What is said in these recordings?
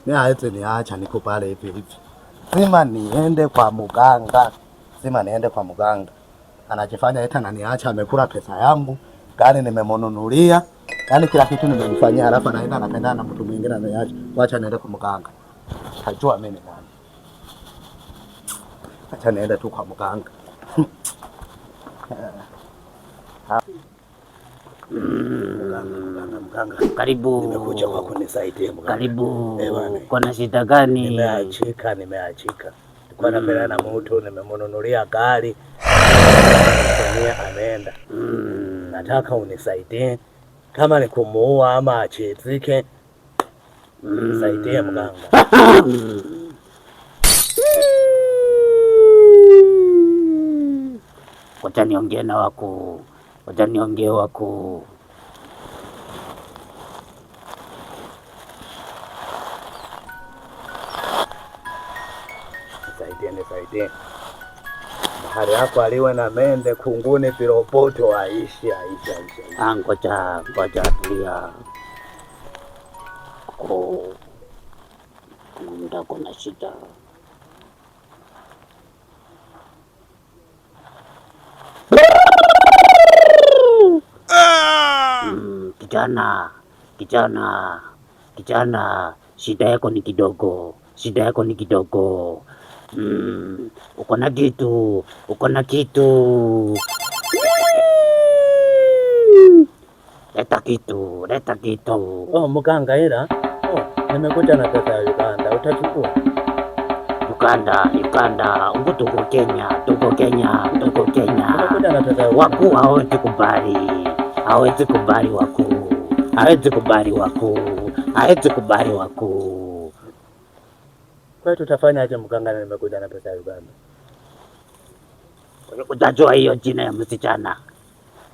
Mimi niacha niko pale hivi hivi. Sima niende kwa muganga. Sima niende kwa muganga. Anajifanya eti ananiacha, amekula pesa yangu, gari nimemnunulia, yaani kila kitu nimemfanyia, halafu anaenda anapendana na mtu mwingine ananiacha. Wacha niende kwa muganga. Tajua mimi nani. Acha niende tu kwa muganga. Mganga, mganga, mganga. Karibu. Nimekuja kwako nisaidie mganga. Karibu. Eh, bwana. Kuna shida gani? Nimeachika, nimeachika. Nilikuwa napendana na mtu, nimemnunulia gari. Fanyia ameenda. Nataka unisaidie kama ni kumuua ama achizike. Nisaidie mganga. Wacha niongee na wakuu. Wacha niongee wakuu. Nisaidie, nisaidie. Mahali yako aliwe na mende, kunguni, viroboto, aishi, aishi, aishi. Aishi. Ah, ngoja, ngoja tulia. Oh. Kuna muda kuna shida. Kijana, kijana, kijana, shida yako ni kidogo, shida yako ni kidogo. Uko na kitu, uko na kitu. Leta kitu, leta kitu. Oh, mganga ila. Oh, nimekuja na pesa ya Uganda. Utachukua? Uganda, Uganda, huku tuko Kenya, tuko Kenya, tuko Kenya. Nimekuja na pesa ya Uganda. Wakuu hawezi kubali, hawezi kubali wakuu, hawezi kubali wakuu, hawezi kubali wakuu. Kwa hiyo tutafanya aje mganga na nimekuja na pesa ya Uganda? Utajua hiyo jina ya msichana?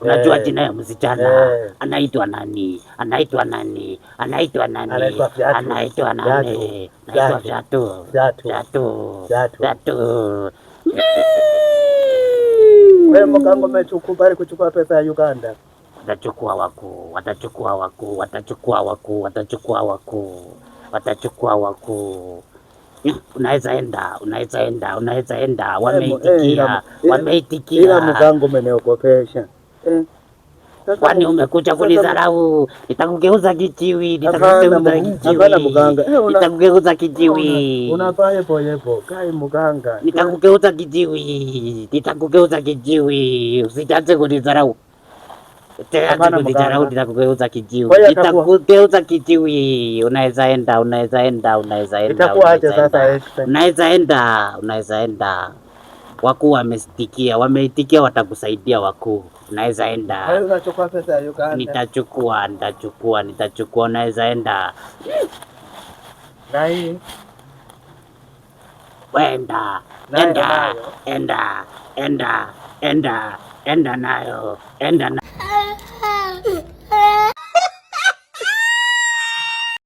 Unajua jina ya msichana? Eh. Anaitwa nani? Anaitwa nani? Anaitwa nani? Anaitwa Fiatu. Anaitwa nani? Fiatu. Anaitwa Fiatu. Fiatu. Fiatu. Fiatu. Fiatu. Wewe mganga umechukubali kuchukua pesa ya Uganda? Watachukua wakuu, watachukua wakuu, watachukua wakuu, watachukua wakuu, watachukua wakuu. Unaweza enda, unaweza enda, unaweza enda. Wameitikia, wameitikia. Ila mganga umeniogopesha. Eh. Sasa Kwani umekuja kunidharau? Nitakugeuza kijiwi, Hapana, nitakugeuza kijiwi. hapana mganga. Eh, Nitakugeuza kijiwi. Unafaa yepo yepo. Kai mganga. Nitakugeuza kijiwi, nitakugeuza kijiwi. Usianze kunidharau. Usianze Hapana, kunidharau, mganga. nitakugeuza kijiwi. Kwa hiyo atakuwa- Nitakugeuza kijiwi. Unaweza enda, unaweza enda, unaweza enda. Itakuwa aje unaweza sasa enda. Esther? Unaweza enda, unaweza enda. Wakuu wamestikia, wameitikia, watakusaidia wakuu. Unaweza enda. Wewe unachukua pesa ya Uganda. Nitachukua, nitachukua, nitachukua. Unaweza enda. Na hii Wenda, Nayo, enda, nayo. enda, enda, enda, enda nayo, enda na